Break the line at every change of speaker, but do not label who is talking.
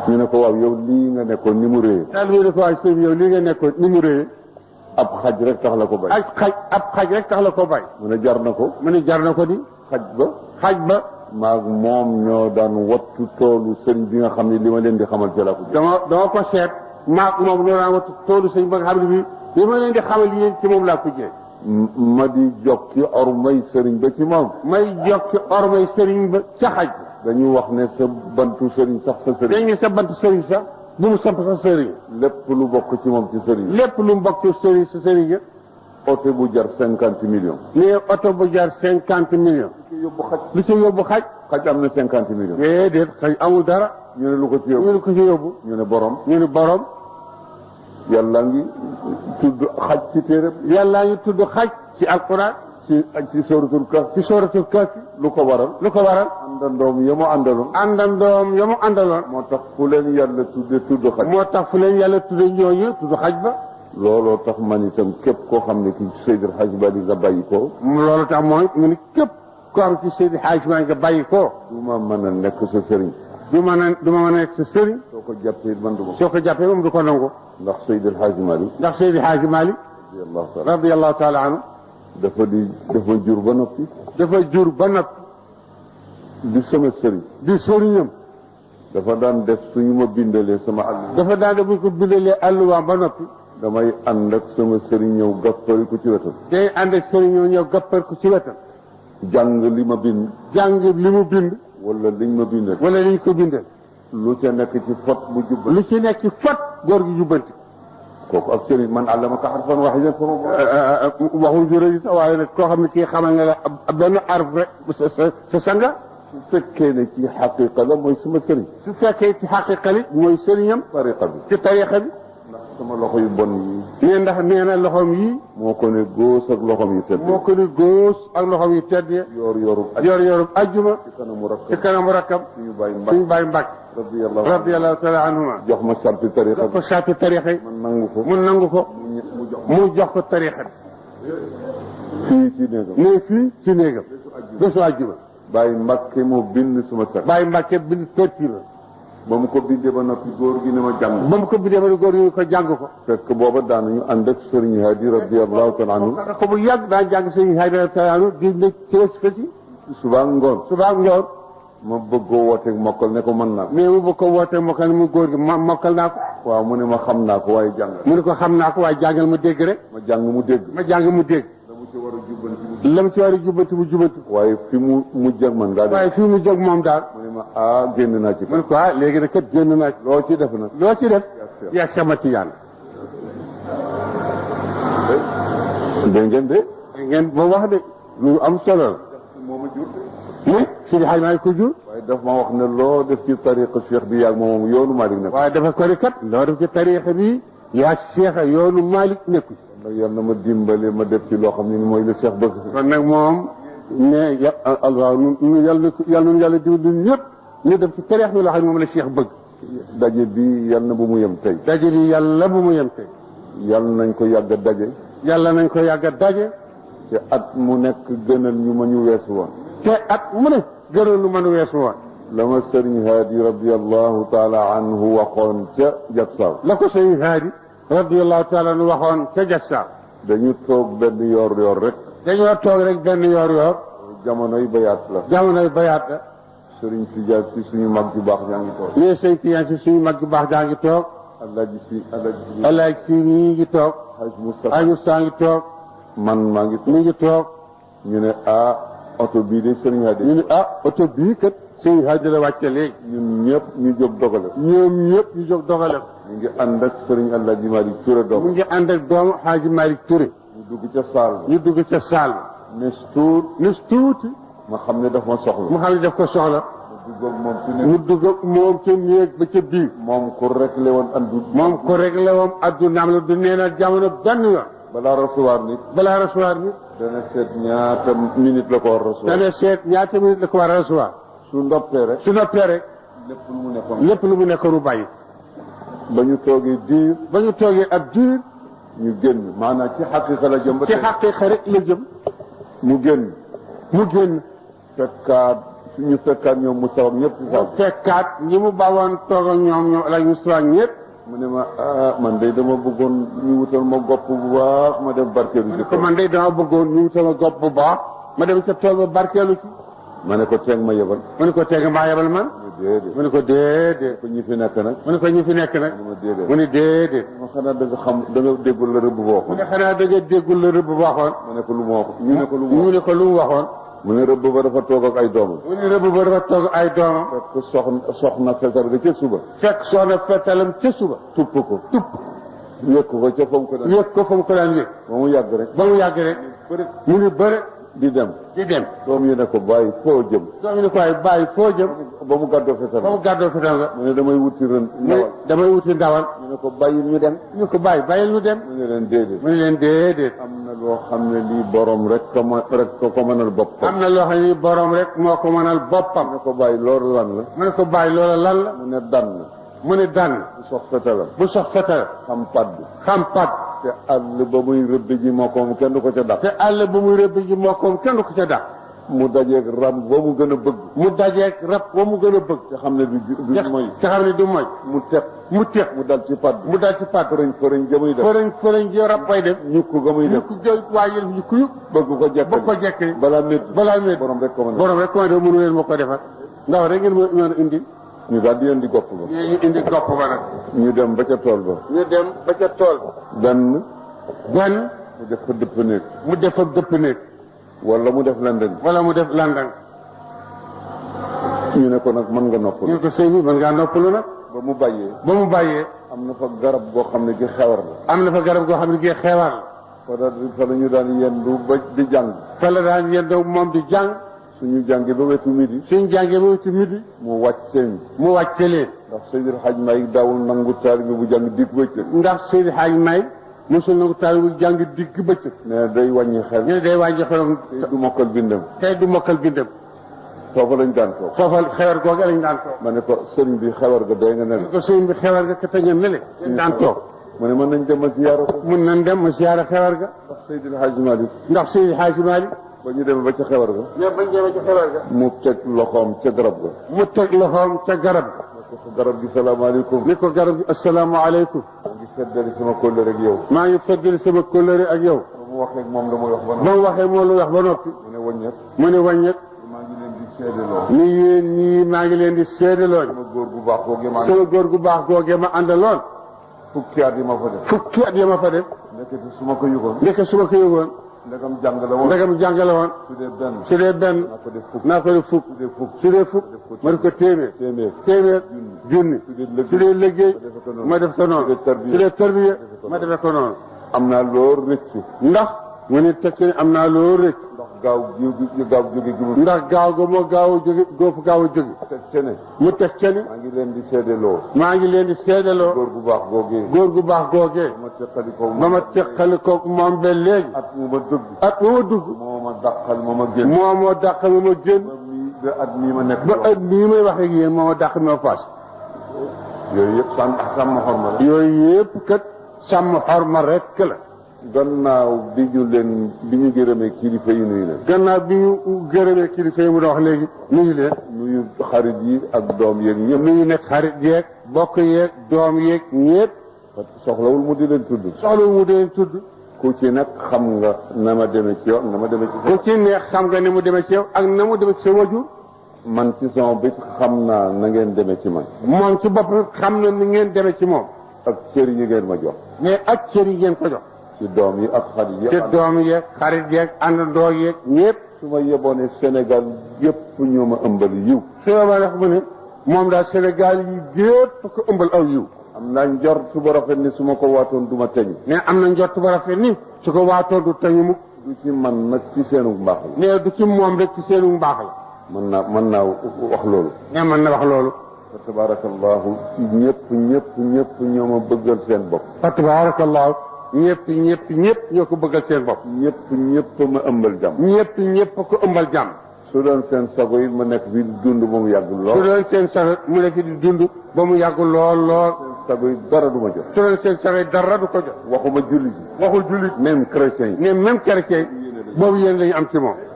ñu ne ko waaw yow lii nga nekkoon ni mu réyee.
taalibe bi ne ko waaw sëñ bi yow lii nga nekkoon ni mu réyee.
ab xaj rek tax la ko bay.
ab xaj rek tax la ko bay.
mu ne jar na ko.
mu ne jar na ko di. xaj ba.
maag moom ñoo daan wattu toolu sëriñ bi nga xam ne li ma leen di xamal ci la ko.
dama ko seet. maag moom ñoo daan wattu toolu sëriñ ba nga xam ne bii li ma leen di xamal yéen ci moom laa ko jëlee.
ma di jokki ormay sëriñ ba ci moom.
may jokki ormay sëriñ ba ca xaj.
dañu wax ne sa bantu sëriñ sax sa sëriñ.
dañu sa bantu sëriñ sax bu mu samp sa sëriñ.
lépp lu bokk ci moom ci sëriñ.
lépp lu mu bokk ci sëriñ sa sëriñ ya.
oto bu jar 50 millions.
nee oto bu jar 50 millions. lu ci yóbbu xaj.
xaj am na 50 millions.
déedéet xaj amul dara.
ñu ne lu ko ci yóbbu.
ñu ne ko ci yóbbu.
ñu ne borom.
ñu ne borom.
yàlla ngi tudd xaj ci téere.
yàlla ngi tudd xaj ci alquran.
ci sóoratul Kahf.
ci sóoratul Kahf.
lu ko waral. àndandoom ya mu àndaloon. moo tax fu leen yàlla tudd xaj.
moo tax fu leen yàlla tudde ñooñu tudd xaj ba.
looloo tax man itam képp koo xam ne ki Seydi El Hadji Malick nga bàyyi ko.
loolu tax mooy mu ne képp koo xam ci Seydi El Hadji Malick nga bàyyi ko.
du ma mën a nekk sa sëriñ.
du ma mën a nekk sa sëriñ.
soo ko jàppee man du ma.
soo ko jàppee moom du ko nangu.
ndax Seydi El Hadji Malick.
ndax Seydi El Hadji Malick. radiyallahu taala anhu. dafa jur ba noppi. di sama sëriñ. di sëriñam.
dafa daan def suñu ma bindalee sama àll.
dafa daan def bu ñu ko bindalee àlluwaam ba noppi.
damay ànd ak sama sëriñ ñëw gappari ko ci wetam.
day ànd ak sëriñ ñëw gappari ko ci wetam.
jàng li ma bind.
jàng li mu bind.
wala liñ ma bindal.
wala liñ ko bindal.
lu ca nekk ci fot bu jubbanti.
lu ci nekk ci fot góor gi jubbanti.
kooku ak sëriñ man allamaka harfan waahidan fa
waxul juré sax waaye nag koo xam ne kii xamal nga la benn arf rek sa sanga.
su fekkee ne ci xaqiqa la mooy sama sëriñ.
su fekkee ci xaqiqa li mooy sëriñam.
tariqa bi
ci tariqa bi.
ndax sama loxo yu bon yi.
nee na loxoom yi.
moo ko ne góos ak loxoom yu tedd.
yor ajjuma. ci kanamu rakkam.
suñu bàyyi mbàkk.
radiyallahu taala anhuma.
jox ma sarti tariqa bi.
jox ko sarti tariqa yi. mu nangu ko. mu jox ko tariqa bi.
fii ci néegam.
fii ci néegam. bésu ajjuma.
Baye Mbacke moo bind suma kër.
Baye Mbacke bind tertire.
ba mu ko bindee ba noppi góor gi ne ma jàng.
ba mu ko bindee ba noppi góor gi ko jàng ko.
fekk booba daanuñu ànd ak Serigne Hadi radiyallahu taala anhu.
ko bu yàgg daan jàng Serigne Hadi radiyallahu taala anhu di nekk ci fesi.
suba ngoon. ma bëggoo wooteeg mokkal ne ko mën naa ko.
mais mu bëgg ko wooteeg mokkal ne mu góor gi mokkal naa ko.
waaw mu ne ma xam naa ko waaye jàngal.
mu ne ko xam naa ko waaye jàngal ma dégg rek.
ma jàng mu dégg.
la mu ci war a jubbanti mu jubbanti.
waaye fi mu mujj ak man daal.
moom daal.
mu ne ma génn naa ci.
mu ne ko léegi nag kat génn naa ci.
loo ci def nag.
yaa sama tiyaan.
dégg ngeen de.
boo wax de lu am solo la.
moo ma jur.
mais Sidi Hadj Malick ko jur.
waaye daf ma wax ne loo def ci tariqa Cheikh bi yaag moom yoonu Malick nekk.
waaye dafa ko ne kat. loo def ci tariqa bi yaag Cheikh yoonu Malick nekku.
nag yal na ma dimbale ma def ci loo xam ne ni mooy la Cheikh bëgg.
kon nag moom ne waaw yàlla dimbali ñëpp ñu def ci tariqa bi loo xam ne moom la Cheikh bëgg.
daje bi yal na bu mu yem tey.
daje bi yàlla bu mu yem tey.
yal nañ ko yàgg a daje.
yàlla nañ ko yàgg a daje.
te at mu nekk gënal ñu ma ñu weesu woon.
te at mu ne gënal ñu ma ñu weesu woon.
la ma sëriñ Haadi radiyallahu taala anhu waxoon ca Jaksaaw.
la ko sëriñ Haadi radiyallahu taala anhu waxoon ca Jaksaaw.
dañu toog benn yoor rek.
dañoo toog rek benn yoor.
jamonoy bayaat la. sëriñ Tijaan si suñu mag ju baax jaa ngi toog.
nee sëriñ Tijaan si suñu mag ju baax jaa ngi toog. Alaaji si mi ngi toog. Haj Mustafa ngi toog.
man maa ngi toog
mi ngi toog.
ñu ne oto bii de sëriñ Haadi.
ñu ne oto bii kat sëriñ Haadi la wàcce léegi.
ñun ñëpp ñu jóg dogale. mu ngi ànd ak sëriñ Alaaji Malick Touré doom.
mu ngi ànd ak doomu Haaji Malick Touré.
ñu dugg ca saal bi. nes tuuti. ma xam ne daf ma soxla.
ko soxla. mu dugg ak moom ca néeg ba ca biir.
moom ku réglé woon
addunaam la du nee na jamono benn yoon.
balaa recevoir nit. dana seet ñaata minute la ko war a recevoir. su ndoppee rek. lépp lu mu nekkoon mu bàyyi. ba ñu toogee ab diir. ñu génn maanaam ci xaqiqa la jëm.
ci xaqiqa rek la jëm.
mu génn. fekkaat ñu fekkaat ñoom Moussa ak ñëpp ci saal.
fekkaat ñi mu bawoon toog ak ñoom El Hadj Moussa ak ñëpp.
mu ne ma man de dama bëggoon ñu wutal ma gopp bu baax ma dem barkeelu ci.
man de dama bëggoon ñu wutal ma gopp bu baax ma dem ca tool ba barkeelu ci.
ma ne ko teeg ma yebal.
mu ne ko teeg maa yebal man. mu ne ko déedéet.
ko ñi fi nekk nag.
mu ne ko ñi fi nekk nag. mu ne déedéet.
ma xanaa da nga xam da nga déggul la rëbb ba waxoon.
mu ne xanaa da nga déggul la rëbb ba waxoon.
ma ne ko lu ma wax ñu ne ko lu
mu ne ko lu mu waxoon.
mu ne rëbb ba dafa toog ak ay doomam.
mu ne rëbb ba dafa toog ay doomam.
fekk soxna fetal ga ca suba.
fekk soxna fetalam ca suba.
tupp ko. yëg ko ca fa mu ko daan.
yëg ko fa mu ko daan yëg.
ba mu yàgg rek.
ba mu yàgg rek. mu ne bëre.
di dem. doom yi ne ko bàyyi foo jëm.
doom yi ne ko bàyyi foo jëm.
ba mu gàddoo fetal.
nga.
mu ne damay wuti ndawal.
damay wuti ndawal.
ñu ne ko bàyyi ñu dem.
ñu ko bàyyi ñu dem.
mu ne leen déedéet. am na loo xam ne lii borom rek ko mënal boppam.
am na loo xam ne lii borom rek moo ko mënal boppam.
mu ne ko bàyyi loolu lan la.
mu ne ko bàyyi loola lan la.
mu ne dann.
mu ne dann.
bu sox fetalam. xam padd. te àll ba muy rëbb ji moo ko kenn du ko ca dàq. kenn du ko ca dàq. mu dajeeg rab ba mu gën a bëgg. te xam ne du mooy. mu teg. mu dal ci padd. fërëñ ja muy def.
fërëñ ja rab bay def.
ñukku ga muy def.
ñukku bëgg ko jekkali. balaa métti.
borom rek ko
mën mënu leen ma ko defar. ndaw rek ngeen mën a indi.
ñu daal di indi gopp ba.
ñu indi gopp ba nag.
ñu dem ba ca tool ba. benn. mu def fa dëpp néeg. wala mu def landang. ñu ne ko nag mën nga noppalu.
ñu ne ko sëy bi mën ngaa noppalu nag.
ba mu bàyyee. am na fa garab goo xam ne gi xewar la. fa la ñu daan yendu ba di jàng.
moom di jàng.
suñu jàngee ba wetu midi. mu wàcce
leen.
ndax Seydil Hadj May daawul nangu taalibe bu jàng digg bëccëg.
mosul nangu taalibe bu jàng digg bëccëg.
ne day wàññi xel. tey du mokkal bindam. foofa lañ daan toog.
xewar googu lañ daan toog.
ma ne ko sëriñ bi xewar ga doy nga nele.
ka te nga nele. lañ daan toog.
mu ne mën nañ dem ma ziyaara ko.
xewar ga. ndax Seydil Hadj Malick.
ba ñu demee ba ca xewar ga. mu teg loxoom ca garab ga. garab gi salaamaaleykum.
ni ko garab gi asalaamaaleykum.
maa ngi feddali sama kóllëre ak yow.
ba mu waxee moom lu wax ba noppi. mu ne wàññeek.
maa ngi leen di seedeloo.
ni yéen ñii maa ngi leen di seedeloo.
sama góor gu baax googee ma
àndaloon.
fukki at yi ma fa def. ndekete su ma ko yëgoon. ndegam jàng la woon. su dee benn. naa ko def fukk. su dee fukk. ma def ko téeméer. junni. su dee liggéey. ma def ko noonu. su dee tarbiya. ma defe ko noonu. am naa loo rëcc.
ndax. mu ne tekki ne am naa loo rëcc. ndax gaaw ga moo gaaw a jóge. mu teg ca ne.
maa ngi leen di seedeloo.
góor gu baax googee. ba ma teqalikoo moom ba léegi.
at mu ma dugg. moo ma dàqal ma ma génn. ba at mii ma nekk.
ba at mii may wax ak yéen moo ma dàqal ma paas.
yooyu yëpp sàmm xorma la.
yooyu yëpp kat sàmm xorma rek la.
gannaaw bi ñu gërëmee kilifa yi nuyu leen.
gannaaw bi ñu gërëmee kilifa yi mu doon wax léegi. nuyu leen.
nuyu xarit yi ak doom yeeg ñëpp.
nuyu nekk xarit yeeg. bokk yeeg doom yeeg ñëpp.
soxlawul mu di leen tudd. ku ci nag xam nga na ma demee ci yow ak na ma demee ci.
ku ci nekk xam nga ni mu demee ci yow ak na mu demee ci sa wajur.
man ci sama bët xam naa na ngeen demee ci man.
moom ci bopp xam na ni ngeen demee ci moom.
ak cër yi ngeen ma jox.
mais ak cër yi ngeen ko jox.
ci doom yi ak xarit yi.
ci doom yeeg xarit yeeg àndandoo yeeg ñëpp.
su ma yeboone Sénégal yëpp ñoo ma ëmbal yiw.
su ma wax mu ne moom daal Sénégal yi yëpp ko ëmbal aw yiw.
am naa njort bu rafet ni su ma ko waatoon du ma teñ.
mais am na njort bu rafet ni su ko waatoon du teñu mukk.
du ci man nag ci seenu mbaax la.
mais du ci moom rek ci seenu mbaax la.
mën naa wax loolu.
mais mën na wax loolu.
fa tabarakallahu ñëpp ñoo ma bëggal seen bopp.
fa tabarakallahu ñëpp ñoo ko bëggal seen bopp.
ñëpp ma ëmbal jàmm.
ñëpp ko ëmbal jàmm.
su doon seen sago yi ma nekk fi di dund ba mu yàgg lool.
su doon seen sago mu nekk fi di dund ba mu yàgg lool.
seen sago yi dara du ma jox.
su doon seen sago yi dara du ko jox.
waxuma jullit yi.
waxul jullit.
même chrétien yi.
même chrétien yi. boobu yéen lañu am ci moom.